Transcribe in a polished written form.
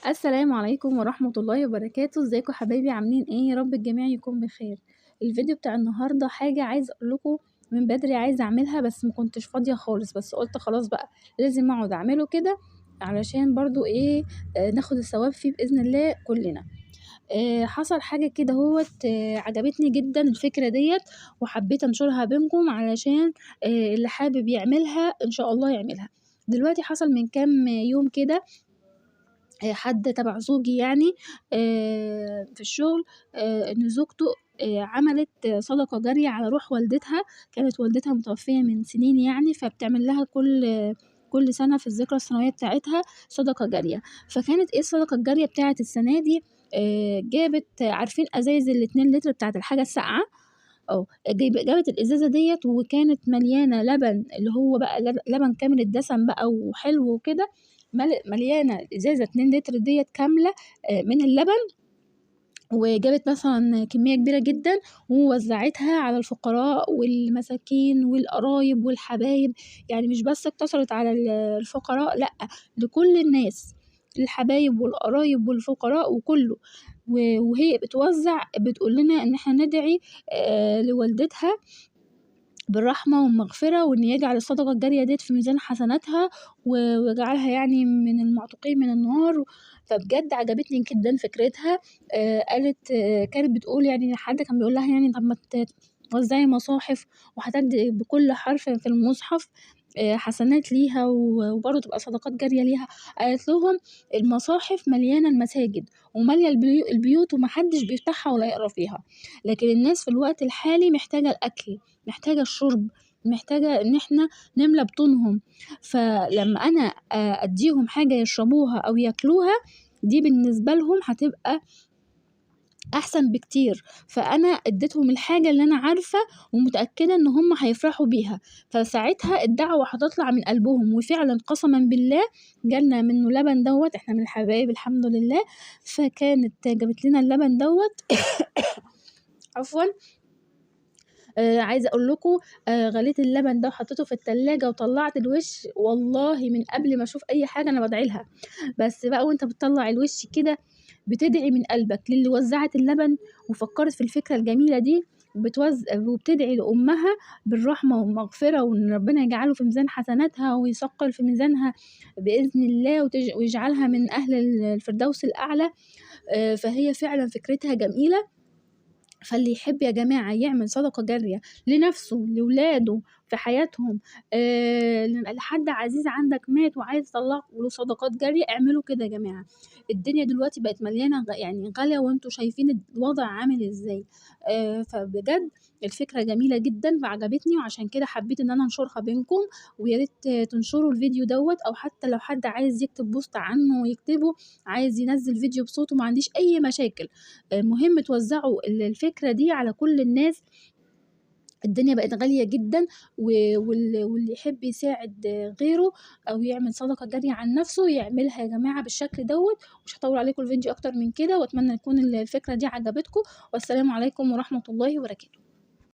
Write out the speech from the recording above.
السلام عليكم ورحمة الله وبركاته. ازيكم حبايبي، عاملين ايه؟ يا رب الجميع يكون بخير. الفيديو بتاع النهارده حاجة عايزة اقول لكم من بدري عايزة اعملها، بس ما كنتش فاضية خالص، بس قلت خلاص بقى لازم اقعد اعمله كده علشان برضو ايه، ناخد الثواب فيه بإذن الله كلنا. حصل حاجة كده اهوت، عجبتني جدا الفكرة ديت، وحبيت انشرها بينكم علشان اللي حابب يعملها ان شاء الله يعملها. دلوقتي حصل من كام يوم كده، حد تبع زوجي في الشغل، ان زوجته عملت صدقة جارية على روح والدتها. كانت والدتها متوفية من سنين يعني، فبتعمل لها كل سنة في الذكرى السنوية بتاعتها صدقة جارية. فكانت ايه الصدقة الجارية بتاعت السنة دي؟ جابت، عارفين ازايز الاتنين لتر بتاعت الحاجة الساقعة؟ جابت الازازة ديت وكانت مليانة لبن، اللي هو بقى لبن كامل الدسم بقى وحلو وكده، مليانة الازازة 2 لتر ديت كاملة، من اللبن، وجابت مثلا كمية كبيرة جدا ووزعتها على الفقراء والمساكين والقرايب والحبايب. مش بس اقتصرت على الفقراء، لأ، لكل الناس، الحبايب والقرايب والفقراء وكله. وهي بتوزع بتقول لنا إن إحنا ندعي، لوالدتها بالرحمة والمغفرة، وإن يجعل الصدقة الجارية ديت في ميزان حسناتها، ويجعلها من المعتوقين من النار. فبجد عجبتني جدا فكرتها. كانت بتقول حد كان بيقول لها طب ما توزعي مصاحف وهتدي بكل حرف في المصحف، حسنات ليها وبرضه تبقى صدقات جارية ليها. قالت لهم المصاحف مليانة المساجد ومالية البيوت ومحدش بيفتحها ولا يقرا فيها، لكن الناس في الوقت الحالي محتاجة الأكل، محتاجة الشرب، محتاجة إن إحنا نملى بطونهم. فلما أنا، أديهم حاجة يشربوها أو ياكلوها، دي بالنسبة لهم هتبقى أحسن بكتير. فأنا اديتهم الحاجة اللي أنا عارفة ومتأكدة إن هم هيفرحوا بيها، فساعتها الدعوة هتطلع من قلبهم. وفعلا قسما بالله جالنا منه لبن دوت، احنا من الحبايب الحمد لله، فكانت جابت لنا اللبن دوت. عفوا، عايزة أقول لكم، غليت اللبن ده وحطيته في التلاجة وطلعت الوش، والله من قبل ما أشوف أي حاجة أنا بدعي لها. بس بقى وأنت بتطلع الوش كده بتدعي من قلبك للي وزعت اللبن وفكرت في الفكرة الجميلة دي، وبتدعي لأمها بالرحمة والمغفرة، وإن ربنا يجعله في ميزان حسناتها ويثقل في ميزانها بإذن الله، ويجعلها من أهل الفردوس الأعلى. فهي فعلا فكرتها جميلة. فاللي يحب يا جماعة يعمل صدقة جارية لنفسه، لولاده، في حياتهم، لحد عزيز عندك مات وعايز تطلع له صدقات جارية، اعملوا كده يا جماعة. الدنيا دلوقتي بقت مليانة غالية، وانتوا شايفين الوضع عامل ازاي. فبجد الفكرة جميلة جدا وعجبتني، وعشان كده حبيت ان انا انشرها بينكم. ويا ريت تنشروا الفيديو دوت، او حتى لو حد عايز يكتب بوست عنه ويكتبه، عايز ينزل فيديو بصوته، ما عنديش اي مشاكل. المهم توزعوا الفكرة دي على كل الناس. الدنيا بقت غالية جدا، واللي يحب يساعد غيره أو يعمل صدقة جارية عن نفسه يعملها يا جماعة بالشكل دوت. مش هطول عليكم الفيديو أكتر من كده، وأتمنى يكون الفكرة دي عجبتكم. والسلام عليكم ورحمة الله وبركاته.